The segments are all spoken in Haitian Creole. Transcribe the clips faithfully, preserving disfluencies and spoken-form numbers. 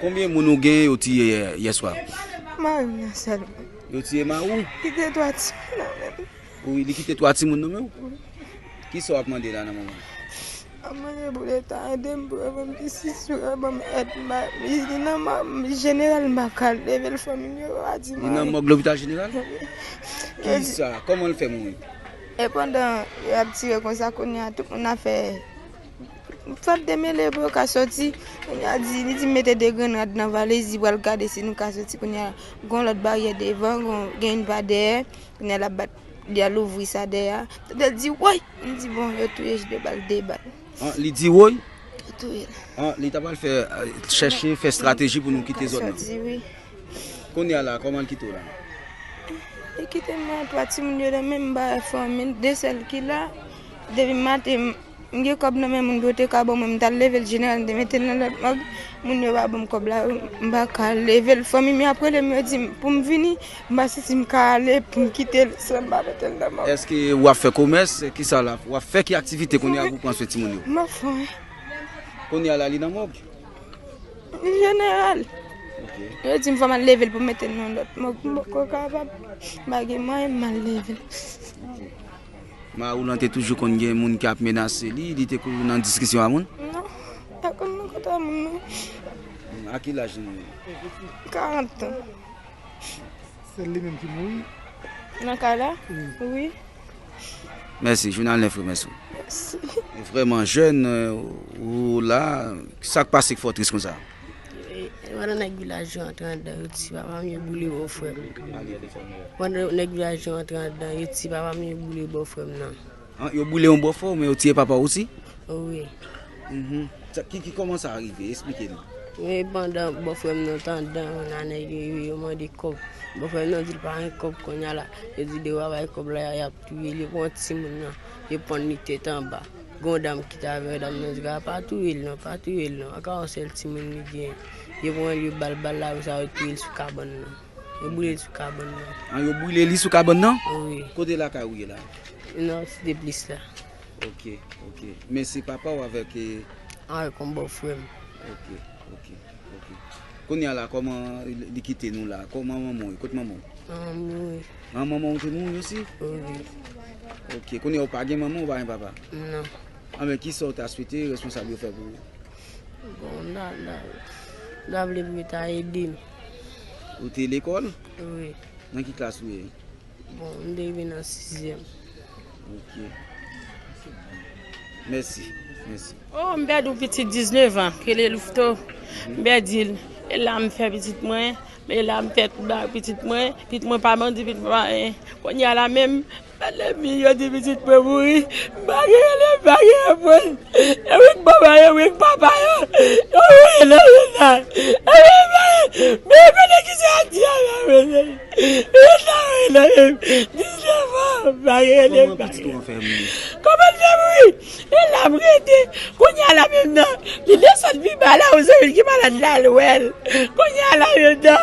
Konbyen moun ou gen yo tiye yè, yè swa? Mari m nan sèlman. Yo tiye mari w? Kite twa timoun nan men m. Wi, li kite twa timoun nan men w? Kisa w ap mande la nan moman? M ap mande pou Leta ede m, pou yo ban m jistis, pou yo ban m èd. M pa, li nan mò, jeneral m pa ka leve l, fanmi m yo pa di m anyen. Li nan mòg lopital jeneral? Kisa? Kòman l fè mouri? E pandan y ap tire konsa, kounye a tout moun ap fè fòt demele pou yo ka soti. Kounye a di, li di m mete de grenn rad nan valiz, li pral gade si nou ka soti. Kounye a gen yon lòt baryè devan, gen, gen youn pa dèyè. Kounye a l ap bat, li al ouvri sa dèyè a. Tande l di, woy! M di, bon, yo touye J de bal, de bal. An, li di woy? Yo touye l. An, li ta pral fè, chèche fè estrateji pou nou kite zòn nan. Soti, wi. Kounye a la, kòman l kite w la? Li kite m ak twa timoun yo nan men m, m pa wè fanmi l, de sèl ki la. Depi maten, m gen kòb nan men moun pou yo te ka ban mwen, m t al leve l jeneral, m te mete l nan lòt mòg. Moun yo pa ban m kòb la, m pa ka leve l. Fanmi m yo ap rele m, yo di m pou m vini, m pa santi m ka ale pou m kite l san m pa mete l nan mòg. Èske w ap fè komès? Kisa w ap, w ap fè ki aktivite kounye a pou pran swen timoun yo? M ap fè anyen. Kounye a la, li nan mòg? Jeneral. Yo di m fò m al leve l pou m mete l nan lòt mòg, m poko kapab. M pa gen mwayen m al leve l. Mari w lan te toujou konn gen moun k ap menase li, li te konn nan diskisyon a moun? Non, pa konn nan kote a moun non. A ki laj li mouri? Karant tan. Se li menm ki mouri? Nan kay la? Wi. Mèsi, jounal nèf yo, mèsi. Mèsi. Vrèman jèn, ou la, sa k pase k fè w tris konsa? Pandan nèg vilaj yo antre anndan, yo tiye papa m, yo boule bòfrè m. Pandan nèg vilaj yo antre anndan, yo tiye papa m, yo boule bòfrè m nan. An, yo boule yon bòfrè w, men yo tiye papa w osi? Wi. Mhm. Sa, ki, ki, kòman sa rive? Esplike nou. Men pandan bòfrè m nan t anndan, kounye a nèg yo rive, yo mande kòb. Bòfrè m nan di l pa gen kòb kounye a la. Yo di depi yo pa bay kòb la, y ap touye l. Yo pran timoun nan, yo pann li tèt anba. Gen yon dam ki t avè l, dam nan di, pa touye l non, pa touye l non. Anka yon sèl timoun li genyen. Yo pran l, yo ba l bal la, apre sa, yo touye l sou kabann nan. Yo boule l sou kabann nan. An, yo boule li sou kabann nan? Wi. Kote lakay ou ye la? Nan Site Plis la. Ok, ok. Men se papa w avèk. Avèk yon bòfrè m. Ok, ok, ok. Kounye a la, kòman li kite nou la? Kòman manman w ye? Kot manman w? Manman m mouri. An, manman w te mouri osi? Wi. Ok, kounye a ou pa gen manman, ou pa gen papa? Non. Anben, kisa w ta swete responsab yo fè pou ou? Bon, m ta, m ta, m ta vle pou yo ta ede m. Ou te lekòl? Wi. Nan ki klas ou ye? Bon, m te rive nan sizyèm. Ok. Mèsi. Mèsi. Oh, m pèdi yon pitit diznèf an, ki rele Louveteau. M pèdi l. E la m fè pitit mwen, e la m fè tout bagay pitit mwen. Pitit mwen pa bandi, pitit mwen pa anyen. Kounye a la menm, lènmi yo di pitit mwen mouri. M pa gen rele, m pa gen reponn. Yo wik manman yo, wik papa yo. Yo voye nan rila. Yo voye nan rila. Men yo konnen kisa y ap di a la, mesye. Rila, rila, rila. Diznèf an, m pa gen rele, m pa gen. Kòman pitit ou an fè mouri? Kòman l fè mouri? E la m rete. Kounye a la menm nan, li desann pi ba la, yon zanmi l ki malad la, l wè l. Kounye a la menm nan,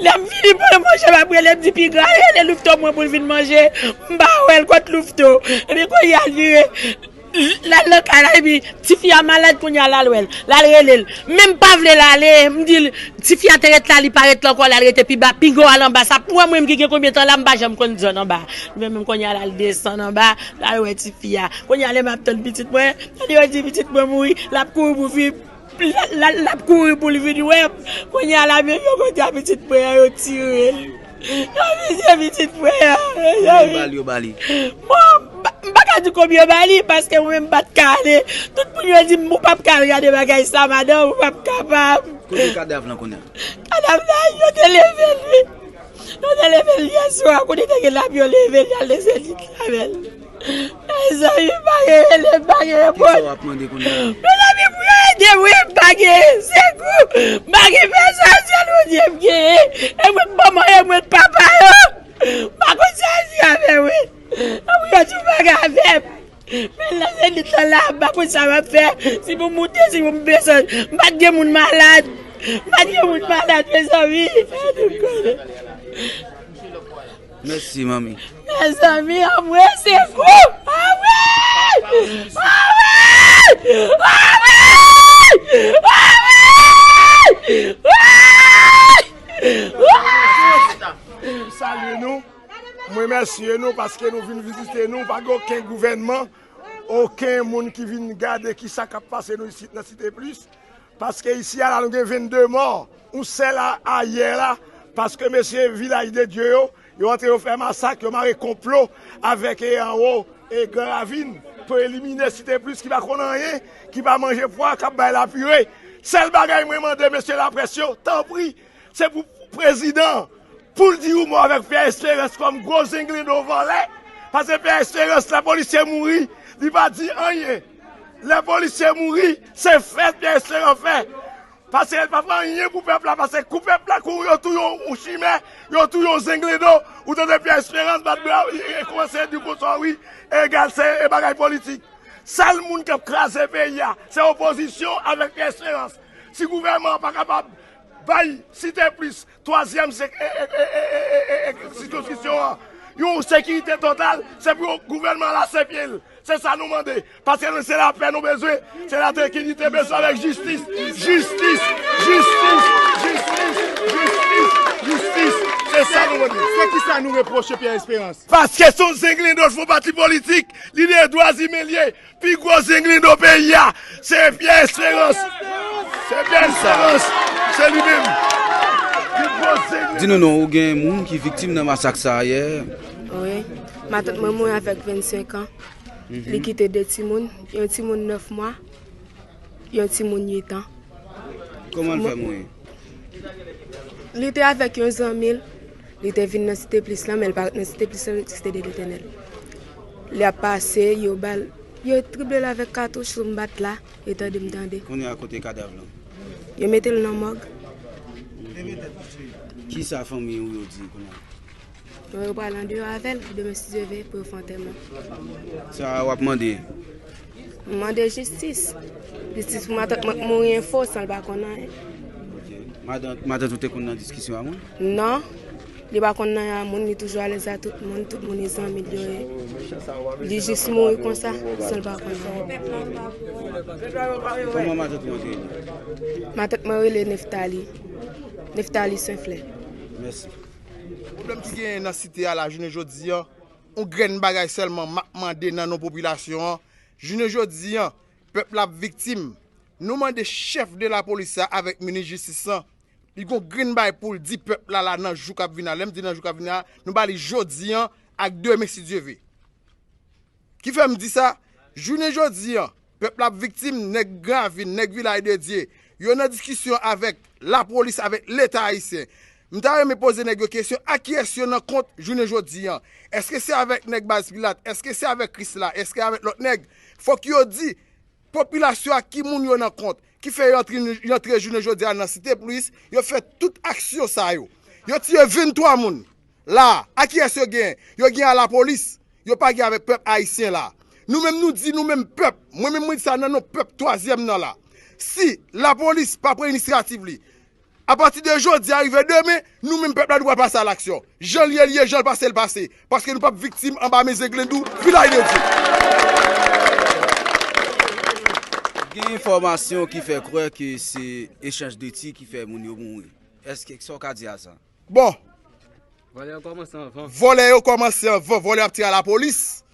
lè m vini pou l manje, m ap rele, m di piga rele Louveteau mwen pou l vin manje. M pa wè l, kot Louveteau? Epi kounye a l vire. L al nan kay la, epi tifi a malad kounye a, l al wè l, l al rele l. Men m pa vle l ale, m di l, tifi a te ret la, li pa ret la ankò, l al rete pi ba, piga w al anba. Sa pou wè mwen menm ki gen konbyen tan la, m pa janm konn zòn anba. Men menm kounye a, l al desann anba, l al wè tifi a. Kounye a, lè m ap tann pitit mwen, tande yo di pitit mwen mouri, l ap kouri pou vin, l, l, l ap kouri pou l vin wè m. Kounye a la menm yo kote a pitit mwen an, yo tire l. Yo vizye pitit mwen an, mezanmi. Konbyen bal yo ba li? Bon, m pa, m pa ka di konbyen yo ba li, paske mwen menm m pa t ka ale. Tout moun yo di m, ou p ap ka al gade bagay sa, madanm, ou p ap kapab. Kote kadav lan kounye a? Kadav la, yo te leve l, wi. Yo te leve l yè swa, kote te gen lapli, yo leve l, y al desann lit la avè l. Mezanmi, m pa gen rele, m pa gen reponn. Kisa w ap mande kounye a? Mezanmi, pou yo ede m, wi, m pa gen sekou, m pa gen pèsonn, sèl Bondye m genyen. E mwen k manman yo, e mwen k papa yo. M pa konn sa di avè mwen. Ann pou yo di yon bagay avè m. Men lanse lit lan la, m pa konn sa m ap fè. Si pou m moute, si pou m desann. M pa t gen moun malad. M pa t gen moun malad, mezanmi. Mèsi, manmi. Mezanmi, anmwe, sekou! Anmwe! Anmwe! Anmwe! Anmwe! remèsye nou paske nou vin vizite nou, pa gen okenn gouvènman, okenn moun ki vin gade kisa k ap pase nou isit nan Site Plis. Paske isi a la nou gen vennde mò, yon sèl a, ayè la, paske mesye Vilaj de Dye yo, yo antre yo fè masak, yo mare konplo avèk e anwo e Gran Ravin pou elimine Site Plis ki pa konn anyen, ki pa manje pwa, k ap bay lapire. Sèl bagay mwen mande mesye laprès yo, tanpri, se pou prezidan pou l di yon mo avèk Pyè Esperans kòm gwo zenglendo vòlè. Paske Pyè Esperans, lè polisye mouri, li pa di anyen. Lè polisye mouri, se fèt Pyè Esperans fè. Paske l pa fè anyen pou pèp la, paske kou pèp la kou yo touye yon chimè, yo touye yon zenglendo, ou tande Pyè Esperans bat bra, e kòmanse di konsa wi, egal se e bagay politik. Sèl moun k ap kraze peyi a, se opozisyon avèk Pyè Esperans. Si gouvènman an pa kapab bay Site Plis, twazyèm sek- e- e- e- e- e- e- e- sikonskripsyon an, yon sekirite total, se pou gouvènman lase pye l. Se sa nou mande. Paske nou se lapè nou bezwen, se latrankilite bezwen avèk jistis. Jistis, jistis, jistis, jistis, jistis. Se sa nou mande. Se kisa nou repwoche Pyè Esperans? Paske se yon zenglendo, l fè yon pati politik, lidè dwa imen l ye. Pi gwo zenglendo peyi a, se Pyè Esperans. Se Pyè Esperans. Se li menm. Pi gwo zenglendo. Di nou non, ou gen moun ki viktim nan masak sa a yè? Wi. Matant mwen mouri avèk vennsenk an. Li kite de timoun, yon timoun nèf mwa, yon timoun uit an. Kòman l fè mouri? Li te avèk yon zanmi l, li te vin nan Site Plis lan, men l pa ret nan Site Plis lan, li te Site de Letènèl. Li ap pase, yo ba l, yo trible l avèk katouch sou m bat la, yo tande m tande. Kounye a kote kadav lan? Yo mete l nan mòg. Kisa fanmi ou yo di kounye a? Yo pral andeyò avè l, demen si Dye ve, pou yo fè antèman. Sa w ap mande? M mande jistis. Jistis pou matant mwen k mouri enfo san l pa konn anyen. Ok. Matant, matant ou te konn nan diskisyon a moun? Non. Li pa konn anyen a moun, li toujou alèz a tout moun, tout moun e zanmi l yo ye. Li jis mouri konsa, san l pa konn anyen. Kòman matant ou antre li? Matant mwen rele Neftali. Neftali Senflè. Mèsi. Pwoblèm ki genyen nan site a la, jounen jodi a, yon grenn bagay sèlman m ap mande nan non popilasyon an. Jounen jodi a, pèp la ap viktim. Nou mande chèf de lapolis la avèk minis jistis lan, li gon grenn bagay pou l di pèp la la nan jou k ap vin la. Lè m di nan jou k ap vin la, nou ba li jodi a ak demen si Dye ve. Ki fè m di sa? Jounen jodi a, pèp la ap viktim, nèg Gran Ravin, nèg Vilaj de Dye, yo nan diskisyon avèk lapolis, avèk Leta ayisyen. M ta renmen poze nèg yo kesyon, a kiyès yo nan kont jounen jodi a? Èske se avèk nèg baz Pilat? Èske se avèk Krisla? Èske avèk lòt nèg? Fòk yo di popilasyon a ki moun yo nan kont, ki fè yo antre, yo antre jounen jodi a nan Site Plis, yo fè tout aksyon sa yo. Yo tiye venntwa moun. La a, a kiyès yo genyen? Yo genyen a lapolis. Yo pa genyen avèk pèp ayisyen la. Nou menm nou di, nou menm pèp, mwen menm mwen di sa nan non pèp twazyèm nan la. Si lapolis pa pran inisyativ li, apati de jodi a rive demen, nou menm pèp la nou pral pase a laksyon. Jan l ye, l ye, jan l pase, l pase. Paske nou p ap viktim anba men zenglendo Vilaj de Dye. Gen enfòmasyon ki fè kwè ke se echanj de tir ki fè moun yo mouri. Èske, sa w ka di a sa? Bon. Vòlè yo kòmanse anvan. Vòlè yo kòmanse anvan. Vòlè ap tire a lapolis.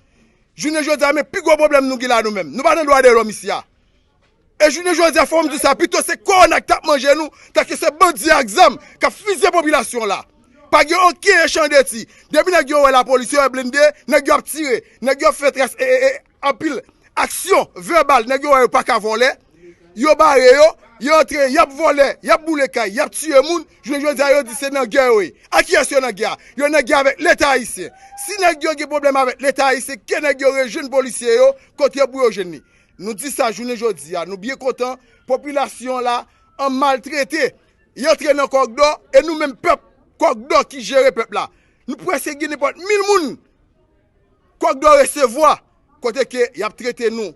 Jounen jodi a, men pi gwo pwoblèm nou gen la nou menm. Nou pa nan dwa de lòm isi a. E jounen jodi a, fò m di sa, pito se kowona ki t ap manje nou, tanke se bandi ak zam k ap fizye popilasyon la. Pa gen okenn echanj de tir. Depi nèg yo wè lapolis, yo wè blende, nèg yo ap tire, nèg yo ap fè tras, e, e, e, anpil aksyon vèbal, nèg yo wè yo pa ka vòlè, yo bare yo, yo antre, y ap vòlè, y ap boule kay, y ap tiye moun, jounen jodi a yo di se nan gè yo ye. A kiyès yo nan gè a? Yo nan gè avèk Leta ayisyen. Si nèg yo gen pwoblèm avèk Leta ayisyen, ke nèg yo rejwenn polisye yo, kote yo pou yo jwenn li. Nou di sa jounen jodi a, nou byen kontan, popilasyon la an maltrete. Y antre nan kòkdò, e nou menm pèp, kòkdò ki jere pèp la. Nou prèske gen nenpòt mil moun kòkdò resevwa, kote ke y ap trete nou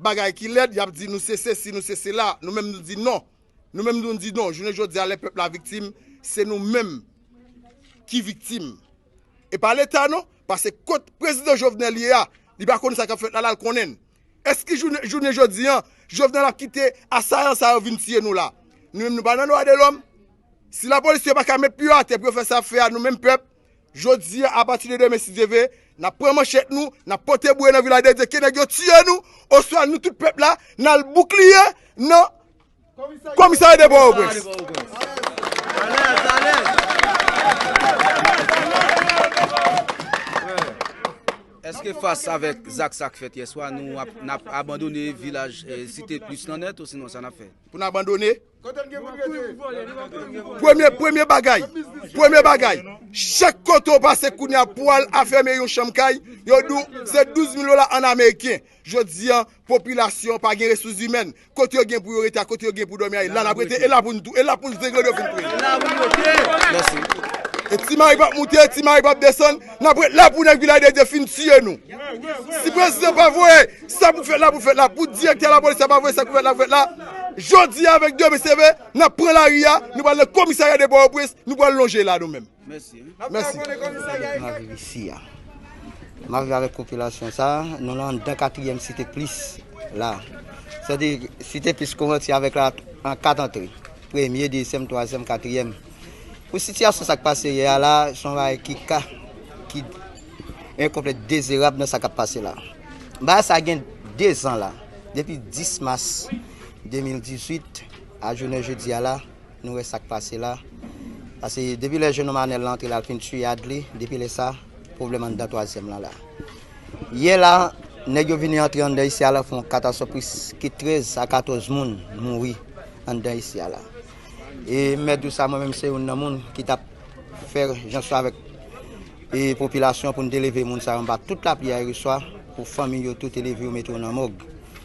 bagay ki lèd, y ap di nou se sesi, nou se sela, nou menm nou di non. Nou menm nou di non. Jounen jodi a, lè pèp la viktim, se nou menm ki viktim. E pa Leta non, paske kot prezidan Jovenel ye a, li pa konn sa k ap fèt la, l al konnen. Èske jounen, jounen jodi a, Jovenel ap kite asayan sa yo vin tiye nou la? Nou menm nou pa nan dwa de lòm. Si lapolis yo pa ka met pye atè pou yo fè sa y ap fè a, nou menm pèp, Jodi a, apati de demen, si Dye vle, n ap pran manchèt nou, n ap pote bouye nan Vilaj de Dye, ke nèg yo tiye nou, oswa nou tout pèp la, n al boukliye nan Komisarya de Pòtoprens. Èske fas avèk zak sa k fèt yèswa, nou ap, n ap abandone vilaj, eh, Site Plis lan nèt, osinon sa n ap fè? Pou n abandone? Premye, premye bagay, premye bagay, chak kote w pase kounye a pou al afèmen yon chanm kay, yo di w se douz mil dola an ameriken. Jodi a, popilasyon pa gen resous imèn. Kote yo gen pou yo rete a, kote yo gen pou dòmi a, e la n ap rete, e la pou n tou, e la pou n zengle yo fin touye. Mèsi. E ti mari p ap moute, ti mari p ap desann, n ap ret la pou nèg Vilaj de Dye fin tiye nou. Si prezidan pa voye sa pou fèt la, pou fèt la, pou direktè lapolis la pa voye sa pou fèt la, pou fèt la, jodi a avèk demen, si Dye vle, n ap pran lari a, nou pral nan komisarya de Pòtoprens, nou pral lonje la nou menm. Mèsi. Mèsi. M ap viv isi a. M ap viv avèk popilasyon sa a. Nou la anndan katriyèm Site Plis la. Sètadi, Site Plis kòmanse avèk la an kat antre. Premye, dezyèm, twazyèm, katriyèm. Pou sitiyasyon sa k pase yè a la, se yon bagay ki ka, ki enkonplèt dezerab nan sa k ap pase la. Bagay sa gen dezan la. Depi dis mas de mil dizuit a jounen jodi a la, nou wè sa k pase la. Paske depi lè jennonm Anèl la antre la, l fin tiye Adley, depi lè sa, pwoblèm anndan twazyèm lan la. Yè la, nèg yo vini antre anndan isi a la, fè yon katastwòf, plis ke trèz a katòz moun mouri anndan isi a la. E m mèt di w sa, mwen menm se youn nan moun ki t ap fè jan swa avèk, e, popilasyon pou n te leve moun sa yo anba tout lapli a yè swa, pou fanmi yo tou te leve yo mete yo nan mòg.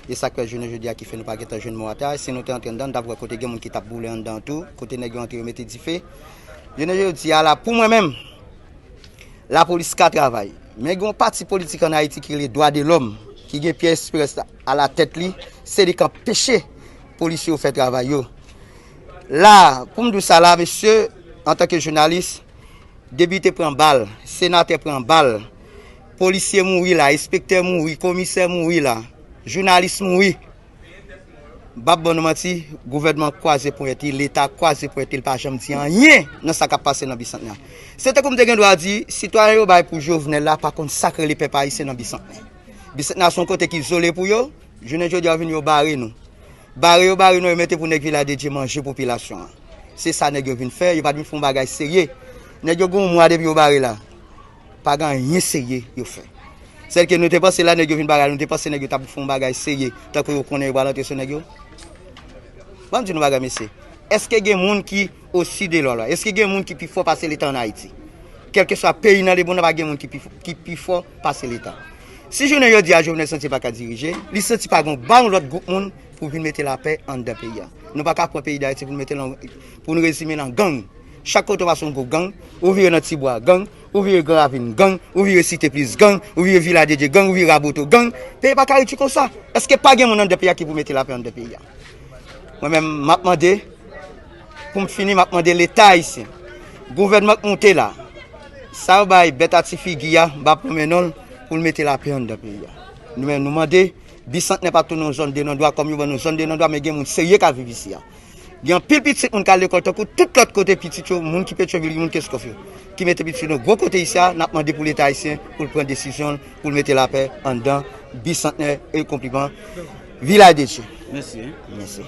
E sa k fè jounen jodi a ki fè nou pa gentan jwenn mò atè a. Si nou te antre anndan, n t ap wè kote gen moun ki t ap boule anndan tou, kote nèg yo antre yo mete dife. Jounen jodi a la, pou mwen menm, lapolis ka travay. Men gen yon pati politik ann Ayiti ki rele Dwa de Lòm, ki gen Pierre Espérance alatèt li, se li k anpeche polisye yo fè travay yo. La, pou m di w sa la, mesye, antanke jounalis, depite pran bal, senatè pran bal, polisye mouri la, enspektè mouri, komisè mouri la, jounalis mouri. M p ap ban nou manti, gouvènman kwaze ponyèt li, Leta kwaze ponyèt li, li pa janm di anyen nan sa k ap pase nan Bisantnè a. Se tankou m te gen dwa di, sitwayen yo bay pou Jovenel la pa konn sa k rele pèp ayisyen nan Bisantnè. Bisantnè a se yon kote ki izole pou yo, jounen jodi a yo vin yo bare nou. Bare yo bare nou, yo mete pou nèg Vilaj de Dye manje popilasyon an. Se sa nèg yo vin fè, yo pa t vin fè yon bagay serye. Nèg yo gen yon mwa depi yo bare la. Pa gen anyen serye yo fè. Sèl ke nou te panse la, nèg yo vin bare la, nou te panse nèg yo t ap fè yon bagay serye, tankou yo konnen yo pral antre sou nèg yo. Ban m di nou bagay, mesye. Èske gen moun ki osi de lwa la? Èske gen moun ki pi fò pase Leta ann Ayiti? Kèlkeswa peyi nan lemonn nan, pa gen moun ki pi, ki pi fò pase Leta. Si jounen jodi a Jovenel santi pa ka dirije, li santi pa gen yon, ba yon lòt gwoup moun pou vin mete lapè anndan peyi a. Nou pa ka pran peyi Dayiti pou n mete l an, pou n rezime l an gang. Chak kote w pase yon gwo gang, ou vire nan Tibwa gang, ou vire Gran Ravin gang, ou vire Site Plis gang, ou vire Vilaj de Dye gang, ou vire Raboto gang. Peyi pa ka rete konsa. Èske pa gen moun anndan peyi a ki pou mete lapè anndan peyi a? Mwen menm, m ap mande, pou m fini, m ap mande Leta ayisyen, gouvènman k monte la, sa yo bay bèt a ti figi a, m p ap lonmen non l, pou l mete lapè anndan peyi a. Nou menm, nou mande, Bisantnè pa tounen yon zòn de non dwa, kòm yo ban nou zòn de non dwa, men gen moun serye k ap viv isi a. Gen anpil pitit moun k al lekòl, tankou tout lòt kote pitit yo, moun ki Petyonvil, moun ki Kenskòf yo, ki mete pitit yo nan gwo kote isi a, n ap mande pou Leta ayisyen, pou l pran desizyon l, pou l mete lapè anndan Bisantnè e konpliman Vilaj de Dye. Mèsi, hein. Mèsi.